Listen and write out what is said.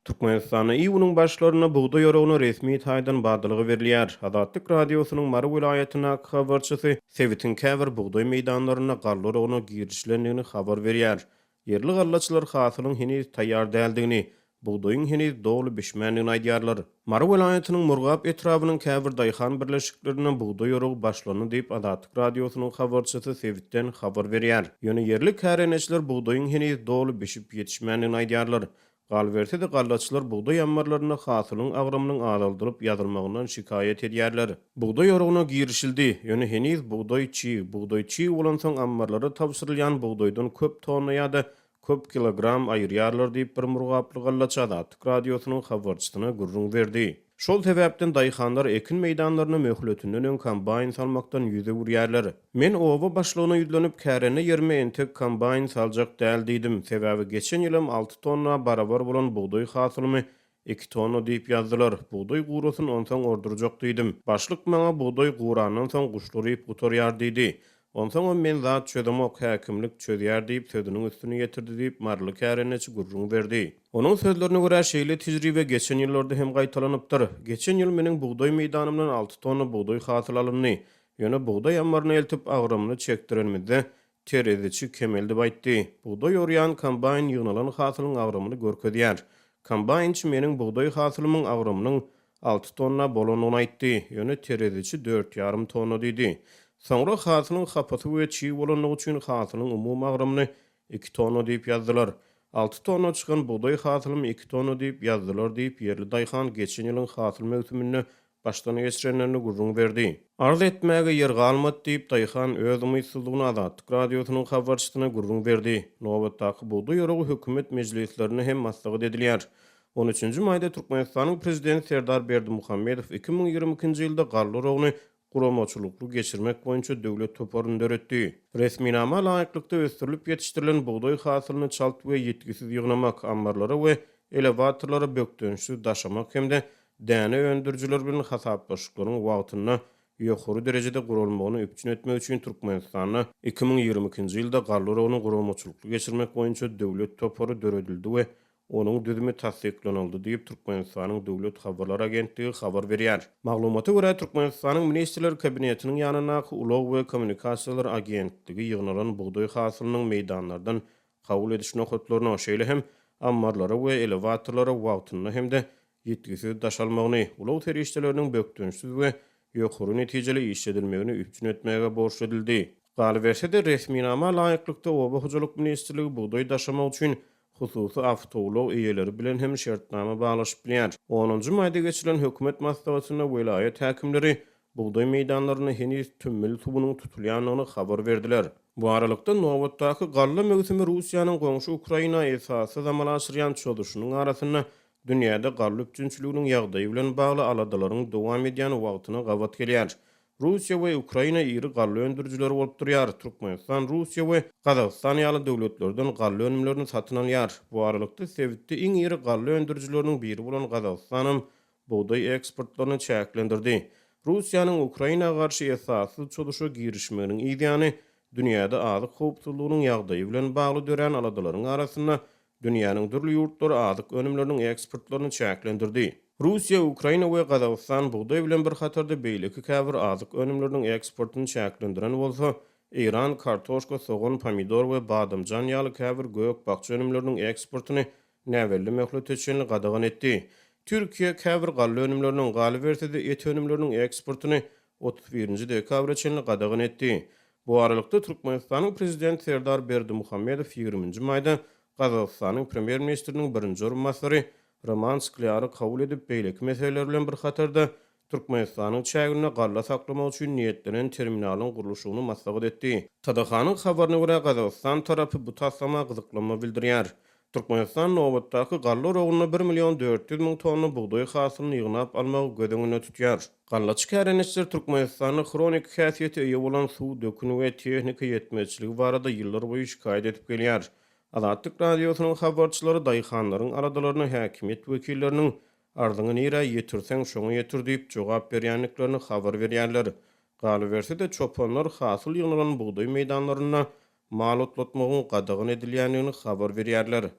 Türkmenistanda iýunyň başlarynda bugdaý oragyna resmi taýdan badalga berilýär. Azatlyk Radiosynyň Mary welaýatyndaky habarçysy sebitiň käbir bugdaý meýdanlarynda galla oragyna girişilendigini habar berýär. Ýerli gallaçylar hasylyň heniz taýýar däldigini, bugdaýyň heniz doly bişmändigini aýdýarlar. Mary welaýatynyň Murgap etrabynyň käbir daýhan birleşiklerinde bugdaý oragy başlandy diýip, Azatlyk Radiosynyň habarçysy sebitden habar berýär. Ýöne ýerli kärendeçiler bugdaýyň heniz doly bişip ýetişmändigini aýdýarlar. Galyberse-de, gallaçylar bugdaý ammarlarynda hasylyň agramynyň azaldylyp ýazylmagyndan şikaýat edýärler. Bugdaý oragyna girişildi, ýöne heniz bugdaý çig. Bugdaý çig bolansoň, ammarlara tabşyrylýan bugdaýdan köp tonna ýa-da köp kilogram aýyrýarlar diýip, bir murgaply gallaçy Azatlyk Radiosynyň habarçysyna gürrüň berdi. Şol sebäpden daýhanlar ekin meýdanlaryna möhletinden öň kombaýn salmakdan ýüz öwürýärler. Men oba başlygyna ýüzlenip, kärende ýerime entek kombaýn saljak däl diýdim. Sebäbi geçen ýylam alty tonna barabar bolan bugdaý hasylymy iki tonna diýip ýazdylar. Bugdaý gurasyn, onsoň ordurjak diýdim. Başlyk maňa bugdaý gurandan soň guşlar iýip gutarýar diýdi. Onsoňam men zat çözemok, häkimlik çözýär diýip, sözüniň üstüni ýetirdi diýip, maryly kärendeçi gürrüň berdi. Onuň sözlerine görä, şeýle tejribe geçen ýyllarda hem gaýtalanypdyr. Geçen ýyl meniň bugdaý meýdanymdan alty tonna bugdaý hasyly alyndy. Ýöne bugdaý ammaryna eltip, agramyny çekdirenimizde, tereziçi kemeldip aýtdy. Bugdaý orýan kombaýn ýygnalan hasylyň agramyny görkezýär. Kombaýnçy meniň bugdaý hasylymyň agramynyň alty tonna bolandygyny aýtdy, ýöne tereziçi dört ýarym tonna diýdi. Soňra hasylyň hapasy we çig bolandygy üçin hasylyň umumy agramyny iki tonna diýip ýazdylar. Alty tonna çykan bugdaý hasylymy iki tonna diýip ýazdylar diýip, ýerli daýhan geçen ýylyň hasyl möwsüminde başdan geçirenlerini gürrüň berdi. Arz etmäge ýer galmady diýip, daýhan öz umytsyzlygyny Azatlyk Radiosynyň habarçysyna gürrüň berdi. Nobatdaky bugdaý oragy hökümet mejlislerinde hem maslahat edilýär. On üçünji maýda Türkmenistanyň Prezidenti Serdar Berdimuhamedow 2022-nji ýylda galla oragyny guramaçylykly geçirmek boýunça döwlet toparyny döretdi. Resminama laýyklykda, ösdürilip ýetişdirilen bugdaý hasylyny çalt we ýitgisiz ýygnamak, ammarlara we elewatorlara bökdençsiz daşamak hem-de däne öndürijiler bilen hasaplaşyklaryň wagtynda ýokary derejede guralmagyny üpjün etmek üçin Türkmenistanda 2022-nji ýylda galla oragyny guramaçylykly geçirmek boýunça döwlet topary döredildi we onuň düzümi tassyklanyldy diýip, Türkmenistanyň Döwlet habarlar agentligi habar berýär. Maglumata görä, Türkmenistanyň Ministrler Kabinetiniň ýanyndaky Ulag we kommunikasiýalar agentligi ýygnalan bugdaý hasylynyň meýdanlardan kabul ediş nokatlaryna, şeýle hem ammarlara we elewatorlara wagtynda hem-de ýitgisiz daşalmagyny, ulag serişdeleriniň bökdençsiz we ýokary netijeli işledilmegini üpjün etmäge borçly edildi. Galyberse-de, resminama laýyklykda, Oba hojalyk ministrligi bugdaý daşamak üçin hususy awtoulag eýeleri bilen hem şertnama baglaşyp bilýär. Onunjy maýda geçirilen hökümet maslahatynda welaýat häkimleri bugdaý meýdanlarynda heniz tümmül suwunyň tutulýandygyny habar berdiler. Bu aralykda, nobatdaky galla möwsümi Russiýanyň goňşy Ukraina esassyz amala aşyrýan çozuşynyň arasynda dünýäde galla üpjünçiliginiň ýagdaýy bilen bagly aladalaryň dowam edýän wagtyna gabat gelýär. Russiýa we Ukraina iri galla öndürijileri bolup durýar. Türkmenistan Russiýa we Gazagystan ýaly döwletlerden galla önümlerini satyn alýar. Bu aralykda, sebitde iň iri galla öndürijileriniň biri bolan Gazagystanam bugdaý eksportlaryny çäklendirdi. Russiýanyň Ukraina garşy esassyz çozuşa girişmeginiň yzýany, dünýäde azyk howpsuzlygynyň ýagdaýy bilen bagly dörän aladalaryň arasynda Dünýäniň dürli ýurtlary azyk önümleriniň eksportlaryny çäklendirdi. Russiýa, Ukraina we Gazagystan bugdaý bilen bir hatarda beýleki käbir azyk önümleriniň eksportyny çäklendiren bolsa, Eýran kartoşka, sogan, pomidor we badamjan ýaly käbir gök-bakja önümleriniň eksportyny näbelli möhlete çenli gadagan etdi. Türkiýe käbir galla önümleriniň, galyberse-de et önümleriniň eksportyny 31 dekabra çenli gadagan etdi. Bu aralykda, Türkmenistanyň Prezidenti Serdar Berdimuhamedow ýigriminji maýda Gazagystanyň Premýer-ministriniň birinji orunbasary Roman Sklýary kabul edip, beýleki meseleler bilen bir hatarda, Türkmenistanyň çäginde galla saklamak üçin niýetlenen terminalyň gurluşygyny maslahat etdi. TDH-nyň habaryna görä, Gazagystan tarapy bu taslama gyzyklanma bildirýär. Türkmenistan nobatdaky galla oragynda bir million 400 müň tonna bugdaý hasylyny ýygnap almagy göz öňünde tutýar. Gallaçy kärendeçiler Türkmenistanda hroniki häsiýete eýe bolan suw, dökün we tehnika ýetmezçiligi barada ýyllarboýy şikaýat edip gelýär. Azatlyk Radiosynyň habarçylary daýhanlaryň aladalaryna häkimiýet wekilleriniň Arzyňy nirä ýetirseň, şoňa ýetir diýip jogap berýändiklerini habar berýärler. Galyberse-de, çopanlar hasyl ýygnalan bugdaý meýdanlarynda mal otlatmagyň gadagan edilýändigini habar berýärler.